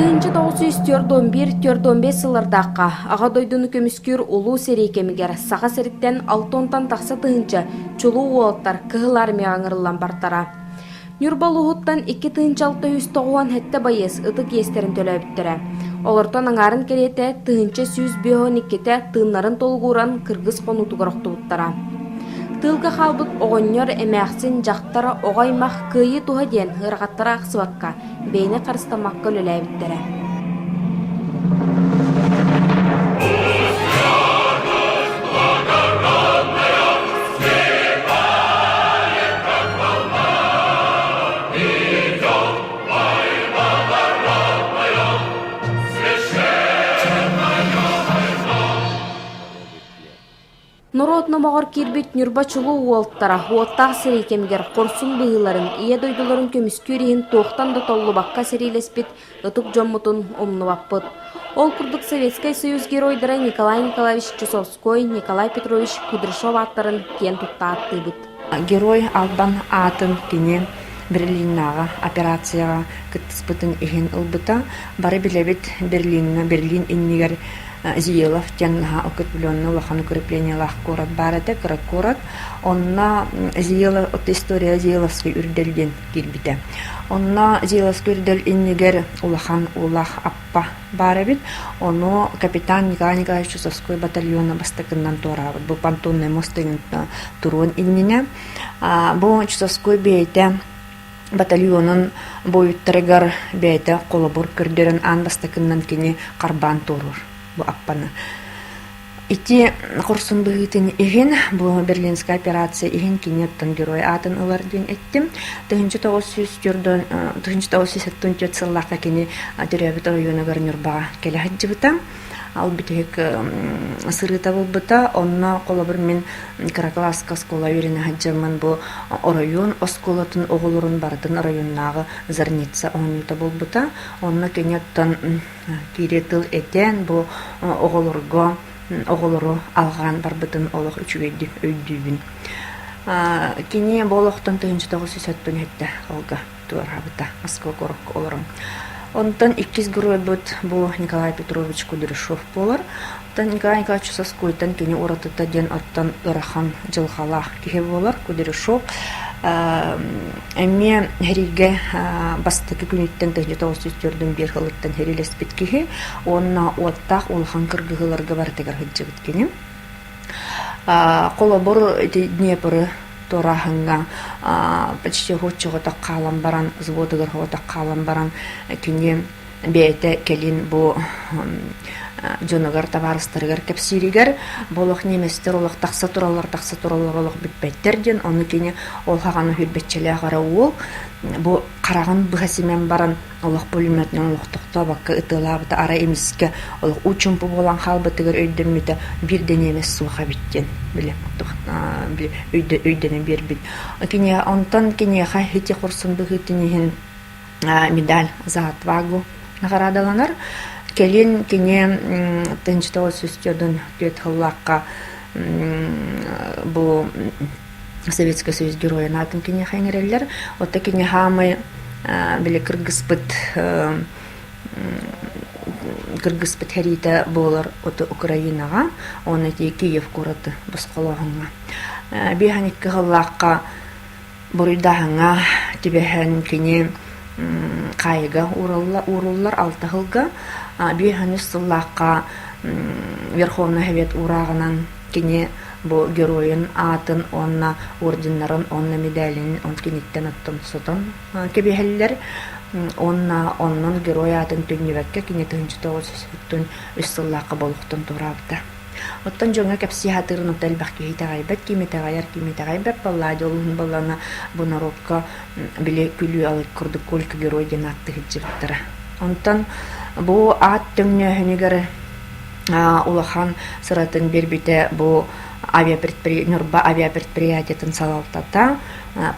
1941-45 сыллардаахха Аҕа дойдуну көмүскүүр Улуу сэрии кэмигэр Саха сириттэн алтонтан тахса тыһыынча чулуу уолаттар Кыһыл Армияҕа ыҥырыллан бартара. Ньурба улууһуттан 2697 байыас ытык иэстэрин төлөөбүттэрэ. Олортон аҥаарын кэриэтэ 1152-тэ тыыннарын толугуран кыргыс хонуутугар охтубуттара. Тыылга хаалбыт оҕонньор, эмээхсин, дьахтар, оҕо аймах кыайыы туһа диэн ыарахаттары аахсыбакка, бэйэни харыстаммакка үлэлээбиттэрэ. Норуот номоҕор киирбит Ньурба чулуу уолаттара уоттаах сэрии кэмигэр хорсун быһыыларын, Ийэ дойдуларын көмүскүүр иһин туохтан да толлубакка сэриилэспит ытык дьоммутун умнубаппыт. Ол курдук Советскай Союз геройдара Николай Николаевич Чусовской, Николай Петрович Кудряшов ааттарын киэн тутта ааттыыбыт. Герой Албан аатын кини Берлиннааҕы операцияҕа кыттыспытын иһин ылбыта. Бары билэбит Берлиҥҥэ Берлин иннигэр Зиелов диэн наһаа укрепленный улахан укреплениелаах куорат баар этэ, кыра куорат. Онно Зиелов история Зиеловский үрдэл диэн киирбитэ. Онно Зиеловский үрдэл иннигэр улахан уулаах аппа баар эбит. Ону капитан Николай Николаевич Чусовской батальона бастакыннан туораабыт. Бу понтонный мост туруон иннинэ. Бу Чусовской бэйэтэ батальонун буойуттарыгар бэйэтэ холобур көрдөрөн аан бастакыннан кини харбаан туоруур бу аппаны. Ити хорсун быһыытын иһин, бу Берлинская операция иһин кини оттон герой аатын ылар диэн эттим. 1974 сыллаахха кини төрөөбүт оройуонугар Ньурбаҕа кэлэ сылдьыбыта. Ол бүтэһик сырыыта буолбута. Онно холобур мин кыра кылааска оскуола үөрэнэ сылдьаммын бу оройуон оскуолатын оҕолорун барытын оройуоннааҕы зарница оонньуута буолбута. Онно кини оттон киирии тыл этэн бу оҕолорго оҕолору алҕаан барбытын олох үчүгэйдик өйдүүбүн. Кини бу олохтон 1997 сылга туораабыта Москва куоракка олорон. Онтон иккис геройбут бу Николай Петрович Кудряшов буолар. Оттон Николай Николаевич Чусовскойтан кини уратыта диэн оттон ыарахан дьылҕалаах киһи буолар. Кудряшов эмиэ сэриигэ бастакы күнүттэн 1904 сылыттан сэриилэспит киһи уонна уоттаах улахан кыргыһыыларга барытыгар сылдьыбыт кини. Холобур, ити Днепры туорааһыҥҥа почти оччоҕотох хаалан баран, взводугар соҕотох хаалан баран кини бэйэтэ кэлин бу дьонугар, табаарыстарыгар кэпсииригэр бу олох немецтэр олох тахса тураллар, тахса тураллар олох бүппэттэр диэн, ону кини ол хаҕаны сүүрбэччэлээх эрэ уол бу хараҕын быһа симэн баран олох пулеметынан олох тохтообокко ытыалаабыта арай эмискэ олох уу чуумпу буолан хаалбытыгар өйдөммүтэ биир да немец суох эбит диэн били өйдөнөн биэрбит киниэхэ онтон киниэхэ ити хорсун быһыытын иһин медаль за отвагу наҕараадаланар кэлин кини 1944 сыллаахха бу Советский Союз геройун аатын киниэхэ иҥэрэллэр. Оттон кини хаамай били кыргыспыт кыргыспыт сэриитэ буолар оту Украинаҕа уонна ити Киев куораты босхолооһуҥҥа. 52 сыллаахха буруйдааһыҥҥа түбэһэн кини хаайыга ууруллар алта сылга. 53 сыллаахха Верховный Совет уурааҕынан Кини бу геройун аатын уонна орденнарын уонна медалин киниттэн оттон сотон кэбиһэллэр уонна оннун герой аатын төннүбэккэ кини 1903 сыллаахха болохтон туораабыта. Оттон дьоҥҥо кэпсии сатыырын оттон элбэх киһи итэҕэйбэт, ким итэҕэйэр, ким итэҕэйбэт Палладио олуһун баллана бу норуокка били күлүү алык курдук Колька герой диэн ааттыы сылдьыбыттара. Онтон бу аат төҥнөөһүнүгэр улахан сыратын биэрбитэ бу Ньурба авиапредприятиетын салалтата,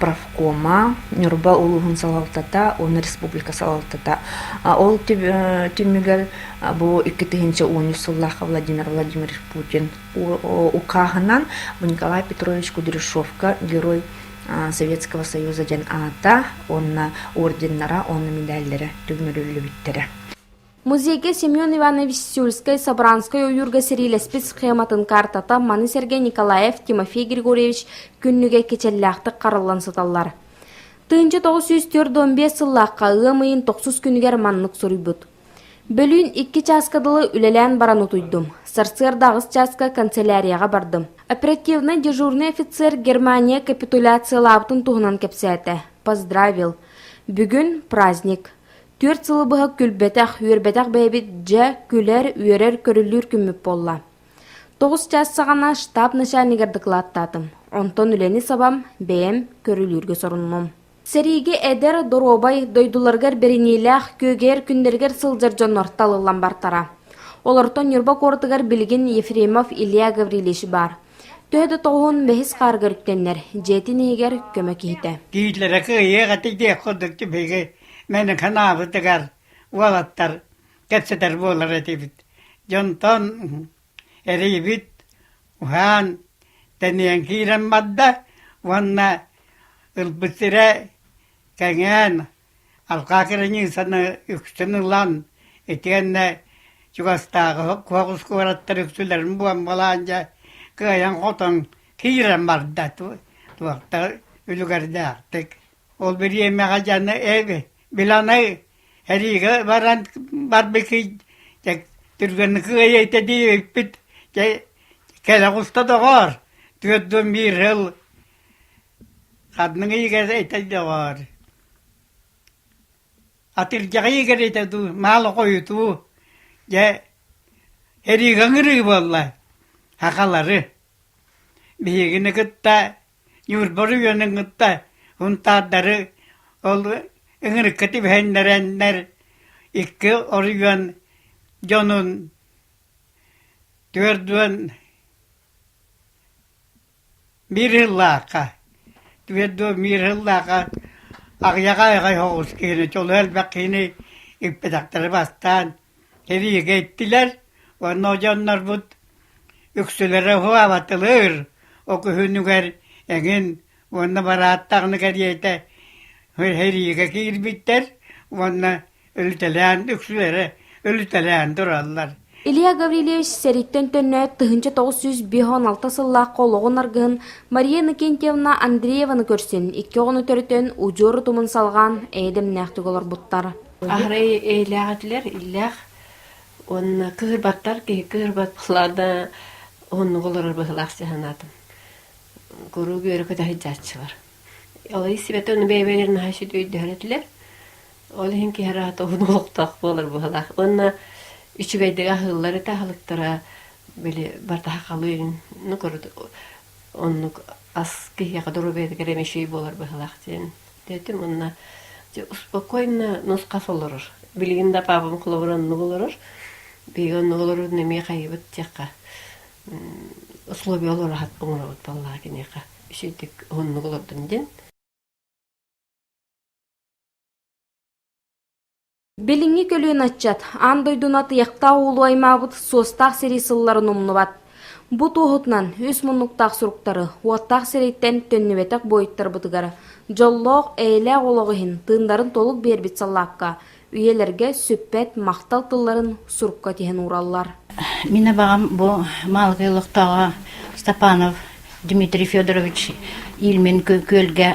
профкома, Ньурба улууһун салалтата уонна республика салалтата. Ол түмүгэр бу 2013 сыллаахха Владимир Владимирович Путин укааһынан Николай Петрович Кудряшовка Герой Советского Союза диэн аата уонна орденнара уонна медаллара түҥнэриллибиттэрэ. Музейга Семен Иванович Сюльскай Собранскай ойуурга сэриилэспит схематын картата маны сэргэ Николаев Тимофей Григорьевич күннүгэ кичэллээхтик хараллан сыталлар. 1945 сыллаахха ыам ыйын тохсус күнүгэр маннык суруйбут. Бөлүүн икки чааска дылы үлэлээн баран утуйдум. Сарсыарда аҕыс чааска канцелярияҕа бардым. Оперативнай дежурный офицер Германия капитуляциялаабытын туһунан кэпсээтэ. Поздравил. Бүгүн праздник. Түөрт сылы быһа күлбэтэх, үөрбэтэх бэйэбит дьэ, күлэр, үөрэр, көрүллүүр күммүт буолла. Тоҕус чаас саҕана штаб начальнигар дакылааттаатым. Онтон үлэни сабам, бэйэм көрүлүүргэ соруннум. Сэриигэ эдэр, доруобай, дойдуларыгар бэриниилээх, күөгэйэр күннэригэр сылдьар дьоннор талыллан бартара. Олортон Ньурба куоратыгар билигин Ефремов Илья Гаврильевич баар. Төһө да тоҕуһун бэһис хаарыгар үктэннэр, дьиэтин иһигэр көмө киһитэ. Кииллэрэ кыайыах этэ диэх курдук биһиги мэник санаабытыгар уолаттар кэпсэтэр буолар этибит. Дьонтон эрийбит уһаан тэнийэн киирэн барда уонна ылбыт сирэ кэҥээн алҕаа кыраньыысаны үксүн ылан итиэннэ чугастааҕы куоҕус куораттар үксүлэрин буомбалаан дьэ кыайан-хотон киирэн барда туохта үлүгэрдээхтик. Ол бириэмэҕэ дьону биланы Эриигэ баран барбыкый дьэ түргэнник кыайыйта диэбиппит дьэ кэлэ оҕуста доҕоор 41 сыл ханнык ыйыгар этэй доҕоор атырдьах ыйыгар этэ дуу маал хойутуу дьэ эриигэ ыҥырыы буолла сахалары биһигини кытта Ньурба оройуонун кытта Һунтаардары ол ыҥырыкка түбэһиннэрэннэр икки оройуон дьонун 41 сыллаахха 41 сыллаахха аҕыйах аҕай соҕус киһини чолу элбэх киһини ыыппатахтара бастаан Сэриигэ иттилэр уонна дьоннорбут үксүлэрэ уһаабатылар, ол күһүнүгэр эҥин уонна барааттаҕына кэриэтэ сэриигэ киирбиттэр уонна өлүтэлээн үксүлэрэ өлүтэлээн тураллар. Илья Гаврильевич сэрииттэн төннөөт 1956 сыллаахха олоҕун аргыһын Мария Иннокентьевна Андрееваны көрсөн, икки оҕону төрөтөн, удьуор утумун салҕаан эйэ-дэмнээхтик олорбуттар. Аһарай эйэлээх этилэр, иллээх уонна кыһырбаттар, киһи кыһырбат да уһуннук олорор быһыылаах санаатым. Куруук үөрэ-көтө сылдьааччылар. Ол истибэтэ ону бэйэ-бэйэлэрин наһаа үчүгэй өйдөһөр этилэр. Ол иһин киһи араата уһун олохтоох буолар быһыылаах. Уонна үчүгэйдик аһыыллар этэ аһылыктара били барыта сахалыы ну оннук ас киһиэхэ доруобуйатыгар эмиэ үчүгэй буолар быһыылаах диэн Диэтим уонна дьэ успокойно нус-хас олорор. Билигин да паапам холобур оннук олорор. Биһиги оннук олорорун эмиэ хайыбыт диэххэ условия олоро оҥоробут буоллаҕа киниэхэ. Үчүгдүк уһуннук олордун диэн. Билиҥҥи көлүөнэ ыччат аан дойдуну атыйахтаах уулуу аймаабыт суостаах сэрии сылларын умнубат. Бу туоһутунан үс муннуктаах суруктары уоттаах сэрииттэн төннүбэтэх буойуттарбытыгар дьоллоох, эйэлээх олох иһин тыыннарын толук биэрбит саллаакка үйэлэргэ сүппэт махтал тылларын сурукка тиһэн уураллар. Мин абаҕам бу Маалыкай олохтооҕо Степанов Дмитрий Федорович Ильмин күөлгэ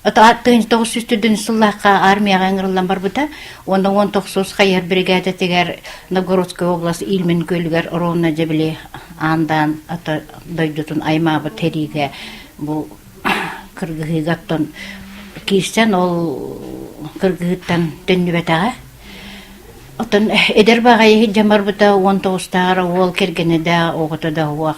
1904 сыллаахха армияҕа ыҥырыллан барбыта уонна 19 хайыһар биригээдэтигэр Новгородская область Ильмин күөлүгэр ровно дьэ били аандаан ата дойдутун аймаабыт сэриигэ бу кыргыһыыга оттон киирсэн ол кыргыһыыттан төннүбэтэҕэ. Оттон эдэр баҕайы сылдьан барбыта 19-тааҕар уол кэргэнэ да оҕото да суох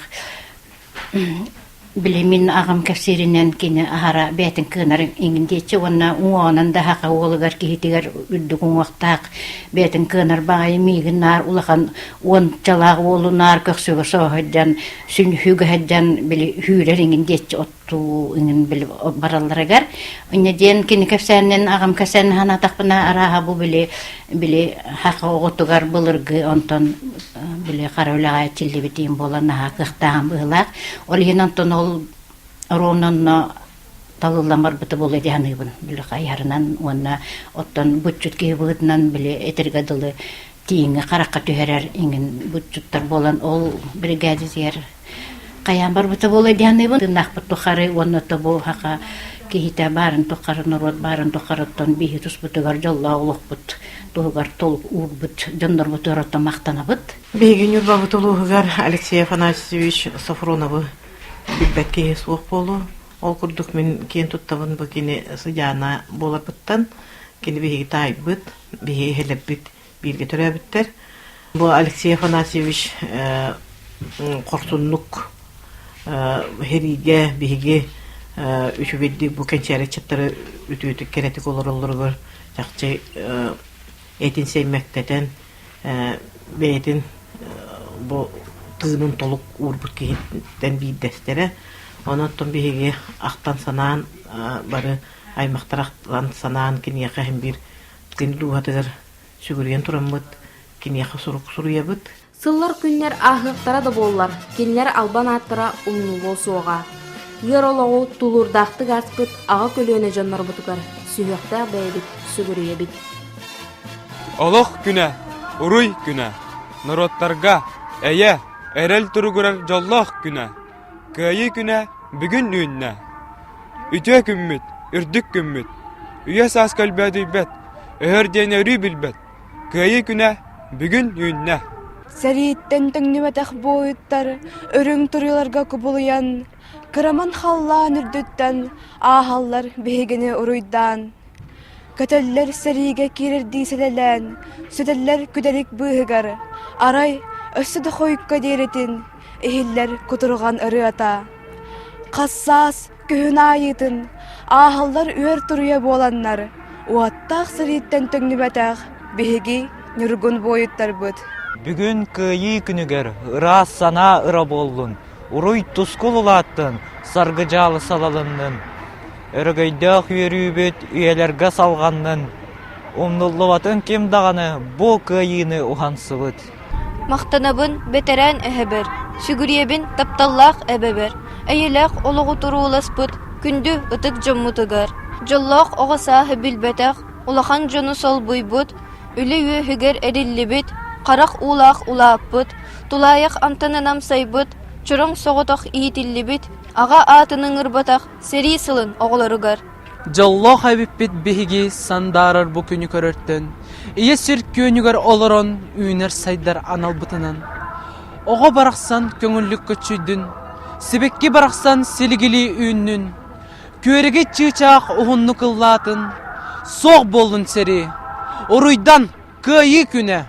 Били мин аҕам кэпсииринэн кини аһара бэйэтин кыанар иҥин диэччи уонна уҥуоҕунан да саха уолугар киһитигэр үрдүк уҥуохтаах бэйэтин кыанар баҕайы миигин наар улахан уончалаах уолу наар көхсүгэ сооһойдьон сүнһүгэ сылдьан били үүрэр иҥин диэччи оттуу иҥин били баралларыгар инньэ диэн кини кэпсээнинэн аҕам кэпсээнин санаатахпына арааһа бу били били саха оҕотугар былыргы онтон били хара үлэҕэ эрчиллибитим буолан наһаа кыахтааҕым быһыылаах. Ол иһин онтон ол ровно онно талыллан барбыта буолуо дии саныыбын. Били хайыһарынан уонна оттон буччут киһи быһыытынан били этэргэ дылы. тииҥҥэ харахха түһэрэр иҥин бутчуттар буолан ол бригадитигэр хайаан барбыта буолуо дии саныыбын. Тыыннаахпыт тухары уонна тобу хаха киһитэ баарын тухары норуот баарын тухарыттан биһи туспутугар дьоллоох олохпут туһугар толук уурбут дьоннорбутугар оттон махтанабыт. Биһиги Ньурбабыт улууһугар Алексей Афанасьевич Софроновы билбэт киһи суох буолуо. Ол курдук мин киэн туттабын бу кини сыдьаана буоларбыттан. Кини биһиги таайбыт, биһиги эһэлэрбит бииргэ төрөөбүттэр. Бу Алексей Афанасьевич хорсуннук сэриигэ биһиги үчүгэйдик бу кэнчээри ыччаттары үтүөтүк кэрэтик олороллоругар чахчы этин сэймэктэтэн бэйэтин бу тыынын толук уурбут киһиттэн биирдэстэрэ. Онон биһиги ахтан-санаан бары аймахтар ахтан-санаан киниэхэ иһин биир кини дууһатыгар сүгүрүйэн тураммыт киниэхэ сурук суруйабыт. Сыллар-күннэр ааһыахтара да буоллар, кинилэр албан ааттара умнулуо суоҕа. Ыар олоҕу тулуурдаахтык ааспыт аҕа көлүөнэ дьоннорбутугар сүһүөхтээх бэйэбит сүгүрүйэбит. Олох күнэ, уруй күнэ, норуоттарга эйэ, эрэл туругурар дьоллоох күнэ, Кыайыы күнэ бүгүн үүннэ. Үтүө күммүт, үрдүк күммүт, үйэ-саас көлбөөдүйбэт, өһөр диэни өрүү билбэт, Кыайыы күнэ бүгүн үүннэ. Сэрииттэн төҥнүбэтэх буойуттар үрүҥ туруйаларга кубулуйан, кыраман халлаан үрдүттэн ааһаллар биһигини уруйдаан. Көтөллөр сэриигэ киирэрдии сэлэлээн, сүтэллэр күдэрик быыһыгар, арай өссө да хойукка диэритин иһиллэр кутурҕан ырыата. Хас саас күһүн аайытын ааһаллар үөр туруйа буоланнар, уоттаах сэрииттэн төҥнүбэтэх биһиги ньургун буойуттарбыт. Бүгүн Кыайыы күнүгэр ыраас санаа ыра буоллун, уруй тускул улааттын, саргы дьаалы салалыннын. Өрөгөйдөөх үөрүүбүт үйэлэргэ салҕаннын, умнуллубатын ким даҕаны бу кыайыыны уһансыбыт. Махтанабын бэтэрээн эһэбэр, сүгүрүйэбин тапталлаах эбэбэр, эйэлээх олоҕу турууласпыт күндү ытык дьоммутугар, дьоллоох оҕо сааһы билбэтэх, улахан дьону солбуйбут, үлэ үөһүгэр эриллибит, харах уулаах улааппыт, тулаайах амтанын амсайбыт, чороҥ соҕотох иитиллибит, аҕа аатын ыҥырбатах сэрии сылын оҕолоругар. Дьоллоох эбиппит биһиги сандаарар бу күнү көрөртөн, ийэ сир күөнүгэр олорон үүнэр-сайдар аналбытынан. Оҕо барахсан көҥүллүк көччүйдүн, сибэкки барахсан силигилии үүннүн, күөрэгэй чыычаах уһуннук ыллаатын, суох буоллун сэрии, уруйдан, кыайыы күнэ!